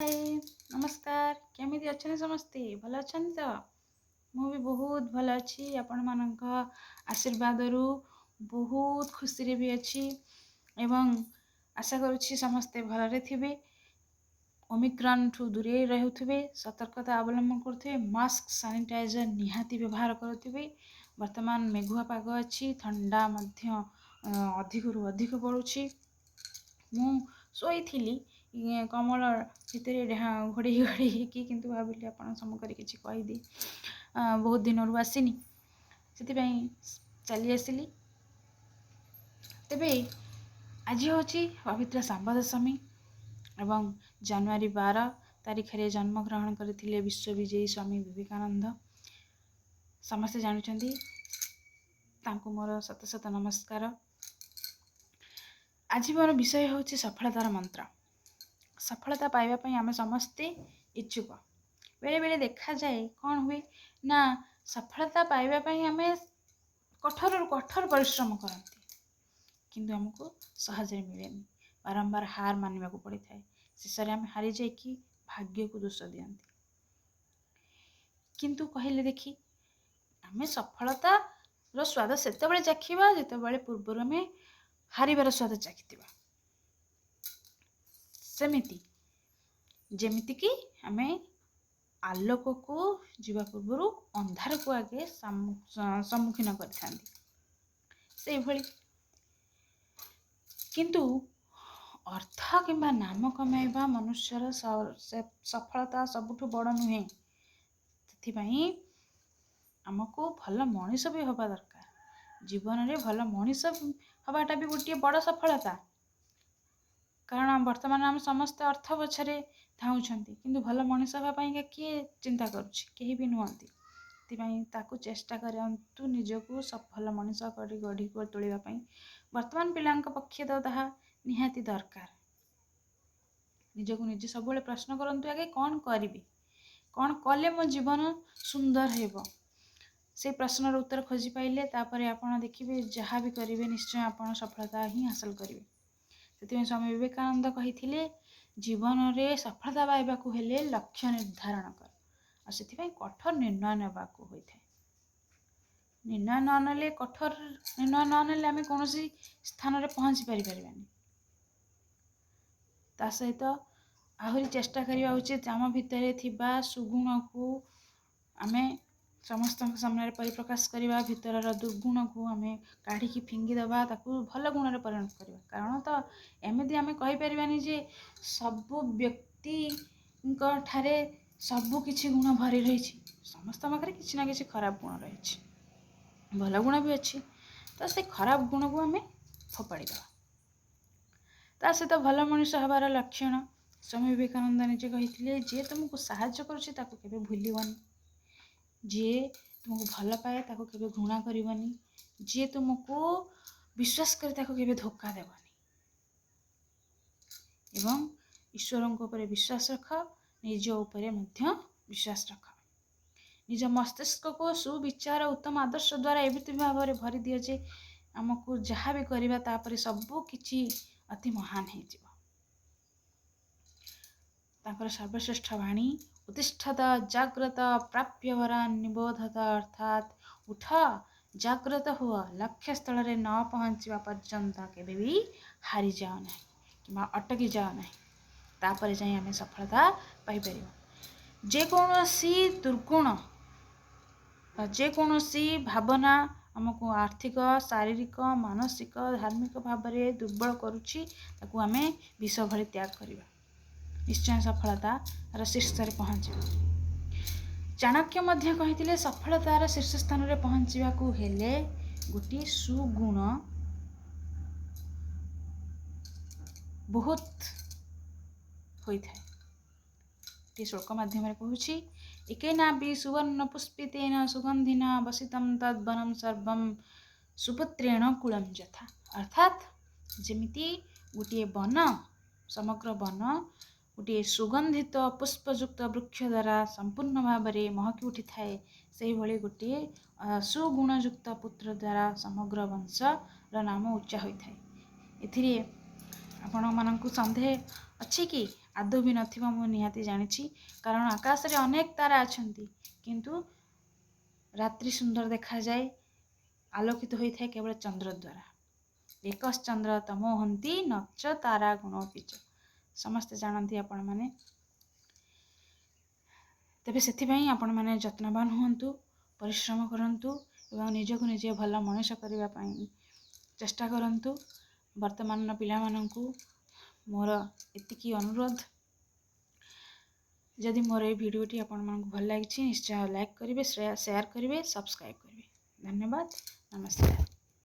ନମସ୍କାର। କେମିତି ଅଛନ୍ତି ସମସ୍ତେ? ଭଲ ଅଛନ୍ତି ତ? ମୁଁ ବି ବହୁତ ଭଲ ଅଛି, ଆପଣମାନଙ୍କ ଆଶୀର୍ବାଦରୁ ବହୁତ ଖୁସିରେ ବି ଅଛି ଏବଂ ଆଶା କରୁଛି ସମସ୍ତେ ଭଲରେ ଥିବେ, ଓମିକ୍ରନ୍ଠୁ ଦୂରେଇ ରହୁଥିବେ, ସତର୍କତା ଅବଲମ୍ବନ କରୁଥିବେ, ମାସ୍କ, ସାନିଟାଇଜର ନିହାତି ବ୍ୟବହାର କରୁଥିବେ। ବର୍ତ୍ତମାନ ମେଘୁଆ ପାଗ ଅଛି, ଥଣ୍ଡା ମଧ୍ୟ ଅଧିକରୁ ଅଧିକ ବଢ଼ୁଛି। ମୁଁ ଶୋଇଥିଲି କମଳ ଭିତରେ ଘୋଡ଼େଇ ଘୋଡ଼େଇ ହେଇକି, କିନ୍ତୁ ଭାବିଲି ଆପଣଙ୍କ ସମ୍ମୁଖରେ କିଛି କହିଦିଏ, ବହୁତ ଦିନରୁ ଆସିନି, ସେଥିପାଇଁ ଚାଲି ଆସିଲି। ତେବେ ଆଜି ହେଉଛି ପବିତ୍ର ଶାମ୍ବ ଦଶମୀ ଏବଂ ଜାନୁଆରୀ 12 ତାରିଖରେ ଜନ୍ମଗ୍ରହଣ କରିଥିଲେ ବିଶ୍ୱବିଜୟୀ ସ୍ୱାମୀ ବିବେକାନନ୍ଦ। ସମସ୍ତେ ଜାଣୁଛନ୍ତି, ତାଙ୍କୁ ମୋର ଶତ ଶତ ନମସ୍କାର। ଆଜି ମୋର ବିଷୟ ହେଉଛି ସଫଳତାର ମନ୍ତ୍ର। ସଫଳତା ପାଇବା ପାଇଁ ଆମେ ସମସ୍ତେ ଇଚ୍ଛୁକ। ବେଳେବେଳେ ଦେଖାଯାଏ କ'ଣ ହୁଏ ନା, ସଫଳତା ପାଇବା ପାଇଁ ଆମେ କଠୋରରୁ କଠୋର ପରିଶ୍ରମ କରନ୍ତି, କିନ୍ତୁ ଆମକୁ ସହଜରେ ମିଳେନି, ବାରମ୍ବାର ହାର ମାନିବାକୁ ପଡ଼ିଥାଏ। ଶେଷରେ ଆମେ ହାରିଯାଇକି ଭାଗ୍ୟକୁ ଦୋଷ ଦିଅନ୍ତି। କିନ୍ତୁ କହିଲେ ଦେଖି, ଆମେ ସଫଳତାର ସ୍ୱାଦ ସେତେବେଳେ ଚାଖିବା ଯେତେବେଳେ ପୂର୍ବରୁ ଆମେ ହାରିବାର ସ୍ୱାଦ ଚାଖିଥିବା। ସେମିତି ଯେମିତିକି ଆମେ ଆଲୋକକୁ ଯିବା ପୂର୍ବରୁ ଅନ୍ଧାରକୁ ଆଗେ ସମ୍ମୁଖୀନ କରିଥାନ୍ତି, ସେଇଭଳି। କିନ୍ତୁ ଅର୍ଥ କିମ୍ବା ନାମ କମାଇବା ମନୁଷ୍ୟର ସଫଳତା ସବୁଠୁ ବଡ଼ ନୁହେଁ। ସେଥିପାଇଁ ଆମକୁ ଭଲ ମଣିଷ ବି ହେବା ଦରକାର। ଜୀବନରେ ଭଲ ମଣିଷ ହେବାଟା ବି ଗୋଟିଏ ବଡ଼ ସଫଳତା। କାରଣ ବର୍ତ୍ତମାନ ଆମେ ସମସ୍ତେ ଅର୍ଥ ପଛରେ ଧାଉଁଛନ୍ତି, କିନ୍ତୁ ଭଲ ମଣିଷ ହେବା ପାଇଁକା କିଏ ଚିନ୍ତା କରୁଛି? କେହି ବି ନୁହନ୍ତି। ସେଥିପାଇଁ ତାକୁ ଚେଷ୍ଟା କରନ୍ତୁ ନିଜକୁ ଭଲ ମଣିଷ କରି ଗଢ଼ି ତୋଳିବା ପାଇଁ। ବର୍ତ୍ତମାନ ପିଲାଙ୍କ ପକ୍ଷେ ତ ତାହା ନିହାତି ଦରକାର। ନିଜକୁ ନିଜେ ସବୁବେଳେ ପ୍ରଶ୍ନ କରନ୍ତୁ, ଆଗେ କ'ଣ କରିବି, କ'ଣ କଲେ ମୋ ଜୀବନ ସୁନ୍ଦର ହେବ? ସେଇ ପ୍ରଶ୍ନର ଉତ୍ତର ଖୋଜି ପାଇଲେ ତାପରେ ଆପଣ ଦେଖିବେ, ଯାହା ବି କରିବେ ନିଶ୍ଚୟ ଆପଣ ସଫଳତା ହିଁ ହାସଲ କରିବେ। ସେଥିପାଇଁ ସ୍ୱାମୀ ବିବେକାନନ୍ଦ କହିଥିଲେ, ଜୀବନରେ ସଫଳତା ପାଇବାକୁ ହେଲେ ଲକ୍ଷ୍ୟ ନିର୍ଦ୍ଧାରଣ କର, ଆଉ ସେଥିପାଇଁ କଠୋର ନିର୍ଣ୍ଣୟ ନେବାକୁ ହୋଇଥାଏ। ନିର୍ଣ୍ଣୟ ନ ନେଲେ, କଠୋର ନିର୍ଣ୍ଣୟ ନ ନେଲେ ଆମେ କୌଣସି ସ୍ଥାନରେ ପହଞ୍ଚି ପାରିପାରିବାନି। ତା ସହିତ ଆହୁରି ଚେଷ୍ଟା କରିବା ଉଚିତ ଆମ ଭିତରେ ଥିବା ସୁଗୁଣକୁ ଆମେ ସମସ୍ତଙ୍କ ସାମ୍ନାରେ ପରିପ୍ରକାଶ କରିବା, ଭିତରର ଦୁର୍ଗୁଣକୁ ଆମେ କାଢ଼ିକି ଫିଙ୍ଗିଦେବା, ତାକୁ ଭଲ ଗୁଣରେ ପରିଣତ କରିବା। କାରଣ ତ ଏମିତି ଆମେ କହିପାରିବାନି ଯେ ସବୁ ବ୍ୟକ୍ତିଙ୍କ ଠାରେ ସବୁ କିଛି ଗୁଣ ଭରି ରହିଛି। ସମସ୍ତଙ୍କ ପାଖରେ କିଛି ନା କିଛି ଖରାପ ଗୁଣ ରହିଛି, ଭଲ ଗୁଣ ବି ଅଛି। ତ ସେ ଖରାପ ଗୁଣକୁ ଆମେ ଫୋପାଡ଼ି ଦେବା। ତା ସହିତ ଭଲ ମଣିଷ ହେବାର ଲକ୍ଷଣ ସ୍ୱାମୀ ବିବେକାନନ୍ଦ ନିଜେ କହିଥିଲେ, ଯିଏ ତୁମକୁ ସାହାଯ୍ୟ କରୁଛି ତାକୁ କେବେ ଭୁଲିବନି, ଯିଏ ତୁମକୁ ଭଲ ପାଏ ତାକୁ କେବେ ଘୃଣା କରିବନି, ଯିଏ ତୁମକୁ ବିଶ୍ୱାସ କରେ ତାକୁ କେବେ ଧୋକା ଦେବନି, ଏବଂ ଈଶ୍ୱରଙ୍କ ଉପରେ ବିଶ୍ୱାସ ରଖ, ନିଜ ଉପରେ ମଧ୍ୟ ବିଶ୍ୱାସ ରଖ। ନିଜ ମସ୍ତିଷ୍କକୁ ସୁବିଚାର, ଉତ୍ତମ ଆଦର୍ଶ ଦ୍ୱାରା ଏମିତି ଭାବରେ ଭରିଦିଅ ଯେ ଆମକୁ ଯାହା ବି କରିବା ତାପରେ ସବୁ କିଛି ଅତି ମହାନ ହେଇଯିବ। ତାଙ୍କର ସର୍ବଶ୍ରେଷ୍ଠ ବାଣୀ, ଉତ୍ତିଷ୍ଠତ ଜାଗ୍ରତ ପ୍ରାପ୍ୟ ବରାନ୍ ନିବୋଧତ, ଅର୍ଥାତ୍ ଉଠ, ଜାଗ୍ରତ ହୁଅ, ଲକ୍ଷ୍ୟସ୍ଥଳରେ ନ ପହଞ୍ଚିବା ପର୍ଯ୍ୟନ୍ତ କେବେ ବି ହାରିଯାଅ ନାହିଁ କିମ୍ବା ଅଟକି ଯାଅ ନାହିଁ। ତାପରେ ଯାଇ ଆମେ ସଫଳତା ପାଇପାରିବା। ଯେକୌଣସି ଦୁର୍ଗୁଣ ବା ଯେକୌଣସି ଭାବନା ଆମକୁ ଆର୍ଥିକ, ଶାରୀରିକ, ମାନସିକ, ଧାର୍ମିକ ଭାବରେ ଦୁର୍ବଳ କରୁଛି, ତାକୁ ଆମେ ବିଷ ଭଳି ତ୍ୟାଗ କରିବା, ନିଶ୍ଚୟ ସଫଳତାର ଶୀର୍ଷରେ ପହଞ୍ଚିବା। ଚାଣକ୍ୟ ମଧ୍ୟ କହିଥିଲେ, ସଫଳତାର ଶୀର୍ଷ ସ୍ଥାନରେ ପହଞ୍ଚିବାକୁ ହେଲେ ଗୋଟିଏ ସୁଗୁଣ ବହୁତ ହୋଇଥାଏ। ଗୋଟିଏ ଶ୍ଳୋକ ମାଧ୍ୟମରେ କହୁଛି, ଏକେନାପି ସୁବର୍ଣ୍ଣ ପୁଷ୍ପିତେନ ସୁଗନ୍ଧିନା ବସିତಂ ତଦ୍ବନಂ ସର୍ବಂ ସୁପୁତ୍ରେଣ କୂଳಂ ଯଥା। ଅର୍ଥାତ୍ ଯେମିତି ଗୋଟିଏ ବନ, ସମଗ୍ର ବନ ଗୋଟିଏ ସୁଗନ୍ଧିତ ପୁଷ୍ପଯୁକ୍ତ ବୃକ୍ଷ ଦ୍ୱାରା ସମ୍ପୂର୍ଣ୍ଣ ଭାବରେ ମହକି ଉଠିଥାଏ, ସେହିଭଳି ଗୋଟିଏ ସୁଗୁଣଯୁକ୍ତ ପୁତ୍ର ଦ୍ୱାରା ସମଗ୍ର ବଂଶର ନାମ ଉଚ୍ଚା ହୋଇଥାଏ। ଏଥିରେ ଆପଣମାନଙ୍କୁ ସନ୍ଦେହ ଅଛି କି? ଆଦୌ ବି ନଥିବ, ମୁଁ ନିହାତି ଜାଣିଛି। କାରଣ ଆକାଶରେ ଅନେକ ତାରା ଅଛନ୍ତି, କିନ୍ତୁ ରାତ୍ରି ସୁନ୍ଦର ଦେଖାଯାଏ, ଆଲୋକିତ ହୋଇଥାଏ କେବଳ ଚନ୍ଦ୍ର ଦ୍ୱାରା। ଏକଶ୍ଚନ୍ଦ୍ର ତମୋହନ୍ତି ନଚ ତାରା ଗୁଣୋପିଚ, ସମସ୍ତେ ଜାଣନ୍ତି ଆପଣମାନେ। ତେବେ ସେଥିପାଇଁ ଆପଣମାନେ ଯତ୍ନବାନ ହୁଅନ୍ତୁ, ପରିଶ୍ରମ କରନ୍ତୁ ଏବଂ ନିଜକୁ ନିଜେ ଭଲ ମଣିଷ କରିବା ପାଇଁ ଚେଷ୍ଟା କରନ୍ତୁ। ବର୍ତ୍ତମାନର ପିଲାମାନଙ୍କୁ ମୋର ଏତିକି ଅନୁରୋଧ। ଯଦି ମୋର ଏଇ ଭିଡ଼ିଓଟି ଆପଣମାନଙ୍କୁ ଭଲ ଲାଗିଛି, ନିଶ୍ଚୟ ଲାଇକ୍ କରିବେ, ସେୟାର କରିବେ, ସବସ୍କ୍ରାଇବ୍ କରିବେ। ଧନ୍ୟବାଦ, ନମସ୍କାର।